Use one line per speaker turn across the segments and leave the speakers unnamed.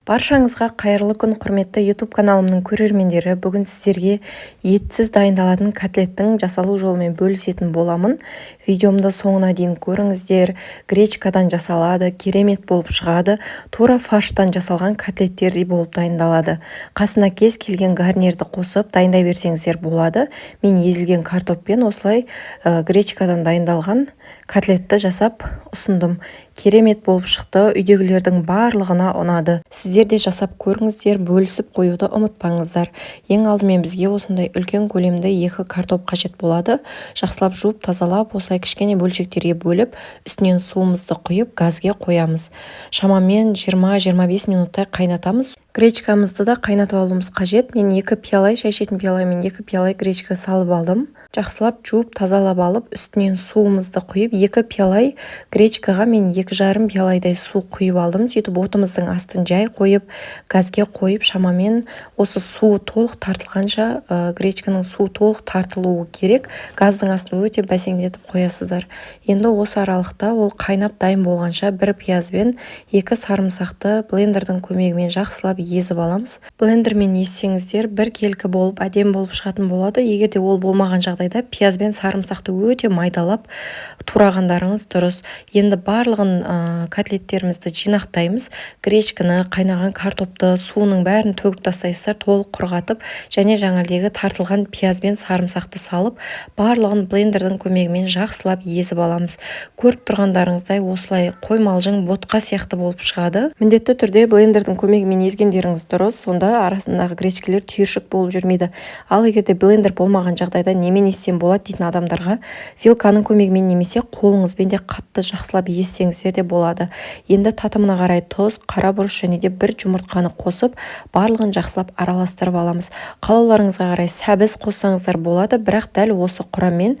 Баршаңызға қайырлы күн, құрметті YouTube каналымның көрермендері. Бүгін сіздерге етсіз дайындалатын котлеттің жасалу жолымен бөлісетін боламын. Видеомды соңына дейін көріңіздер. Гречкадан жасалады, керемет болып шығады. Тура фарштан жасалған котлеттердей болып дайындалады. Қасына кез келген гарнирді қосып дайындай берсеңіздер болады. Мен езілген картоппен осылай гречкадан дайындалған котлетті жасап ұсындым. Керемет болып шықты, үйдегілердің барлығына ұнады. Сіздер де жасап көріңіздер, бөлісіп қоюды ұмытпаңыздар. Ең алдымен бізге осындай үлкен көлемді 2 картоп қажет болады. Жақсылап жуып, тазалап, осылай кішкене бөлшектерге бөліп, үстінен суымызды құйып, газге қоямыз. Шамамен 20-25 минуттай қайнатамыз. Гречкамызды да қайнатып алуымыз қажет. Мен 2 пиалай, шай ішетін пиаламен 2 пиалай гречка салып алдым. Жақсылап жуып, тазалап алып, үстінен суымызды құйып, 2 пиалай гречкаға мен 2,5 пиалайдай су құйып алдым. Сөйтіп отымыздың астын жай қойып, газге қойып, шамамен осы су толық тартылғанша, гречканың суы толық тартылуы керек. Газдың астын өте бәсеңдетіп қоясыздар. Енді осы аралықта ол қайнап дайын болғанша 1 пияз бен 2 сарымсақты блендердің көмегімен жақсылап езіп аламыз. Блендермен езсеңіздер біркелкі болып, әдемі болып шығатын болады. Егер де ол болмаған жағдайда пияз бен сарымсақты өте майдалап турағандарыңыз дұрыс. Енді барлығын котлеттерімізді жинақтаймыз. Гречканы, қайнаған картопты, суының бәрін төгіп тастайсыздар, толық құрғатып, және жаңағыдегі тартылған пияз бен сарымсақты салып, барлығын блендердің көмегімен жақсылап езіп аламыз. Көріп тұрғандарыңыздай осылай қоймалжың ботқа сияқты болып шығады. Міндетті түрде блендердің көмегімен езгендеріңіз дұрыс, сонда арасындағы гречкелер түйіршік болып жүрмейді. Ал егер де блендер болмаған жағдайда немен езсем болады дейтін адамдарға вилканың көмегімен немесе қолыңызбен де қатты жақсылап езсеңіздер де болады. Енді татымына қарай тұз, қара бұрыш және де 1 жұмыртқаны қосып, барлығын жақсылап араластырып аламыз. Қалауларыңызға қарай сәбіз қоссаңыздар болады, бірақ дәл осы құраммен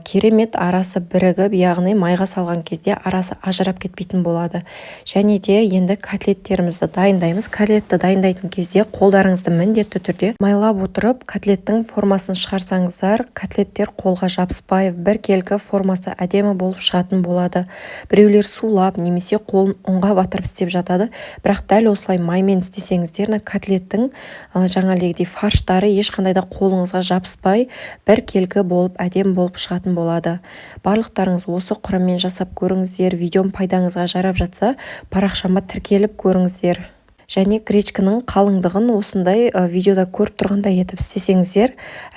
керемет арасы бірігіп, яғни майға салған кезде арасы ажырап кетпейтін болады. Және де енді котлеттерімізді дайындаймыз. Котлетті дайындайтын кезде қолдарыңызды міндетті түрде майлап отырып, котлеттің формасын шығарсаңыздар, котлеттер қолға жабыспай, біркелкі формасы әдемі болып шығатын болады. Біреулер сулап немесе қолын ұнға батырып істеп жатады, бірақ дәл осылай маймен істесеңіздер, мына котлеттің жаңағыдей фарштары ешқандай да қолыңызға жабыспай, біркелкі болып, әдемі болып шығатын болады. Барлықтарыңыз осы құраммен жасап көріңіздер. Видеом пайдаңызға жарап жатса, парақшама тіркеліп көріңіздер. Және гречканың қалыңдығын осындай видеода көріп тұрғандай етіп істесеңіздер,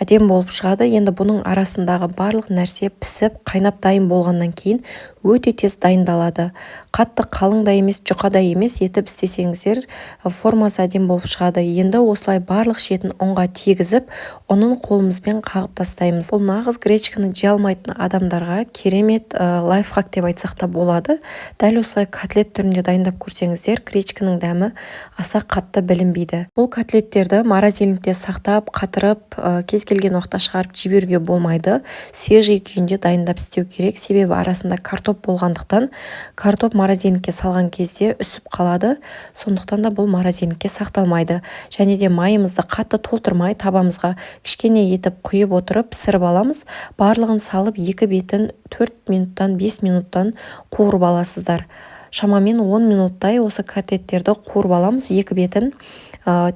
әдемі болып шығады. Енді бұның арасындағы барлық нәрсе пісіп, қайнап дайын болғаннан кейін өте тез дайындалады. Қатты қалың да емес, жұқа да емес етіп істесеңіздер, формасы әдемі болып шығады. Енді осылай барлық шетін ұнға тигізіп, ұнын қолымызбен қағып тастаймыз. Бұл нағыз гречканы жей алмайтын адамдарға керемет лайфхак деп айтсақ та болады. Дәл осылай котлет түрінде дайындап көрсеңіздер, гречканың дәмі аса қатты білінбейді. Бұл котлеттерді морозильникте сақтап, қатырып, кез келген уақытта шығарып жіберуге болмайды. Свежий күйінде дайындап істеу керек, себебі арасында картоп болғандықтан картоп морозильникке салған кезде үсіп қалады. Сондықтан да бұл морозильникке сақталмайды. Және де майымызды қатты толтырмай, табамызға кішкене етіп құйып отырып пісіріп аламыз. Барлығын салып, екі бетін 4 минуттан, 5 минуттан қуырып аласыздар. Шамамен 10 минуттай осы котлеттерді қуырып аламыз екі бетін.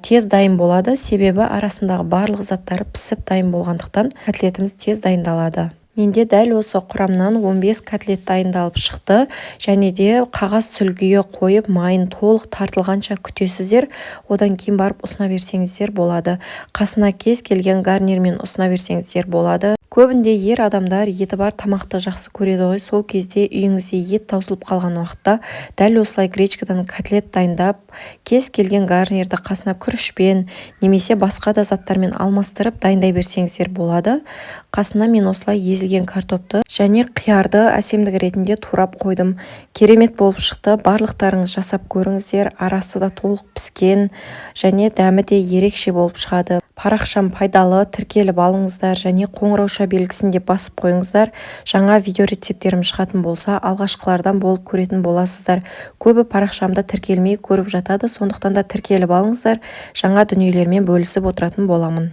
Тез дайын болады, себебі арасындағы барлық заттары пісіп дайын болғандықтан котлетіміз тез дайындалады. Менде дәл осы құрамнан 15 котлет дайындалып шықты. Және де қағаз сүлгіге қойып, майын толық тартылғанша күтесіздер. Одан кейін барып ұсына берсеңіздер болады. Қасына кез келген гарнирмен ұсына берсеңіздер болады. Көбінде ер адамдар еті бар тамақты жақсы көреді ғой. Сол кезде үйіңізде ет таусылып қалған уақытта дәл осылай гречкадан котлет дайындап, кез келген гарнирді қасына күрішпен немесе басқа да заттармен алмастырып дайындай берсеңіздер болады. Қасына мен осылай езілген картопты және қиярды әсемдік ретінде турап қойдым. Керемет болып шықты. Барлықтарыңыз жасап көріңіздер. Арасы да толық піскен және дәмі де ерекше болып шығады. Парақшам пайдалы, тіркеліп алыңыздар және қоңырауша белгісін де басып қойыңыздар. Жаңа видео рецепттерім шығатын болса, алғашқылардан болып көретін боласыздар. Көбі парақшамда тіркелмей көріп жатады, сондықтан да тіркеліп алыңыздар. Жаңа дүниелермен бөлісіп отыратын боламын.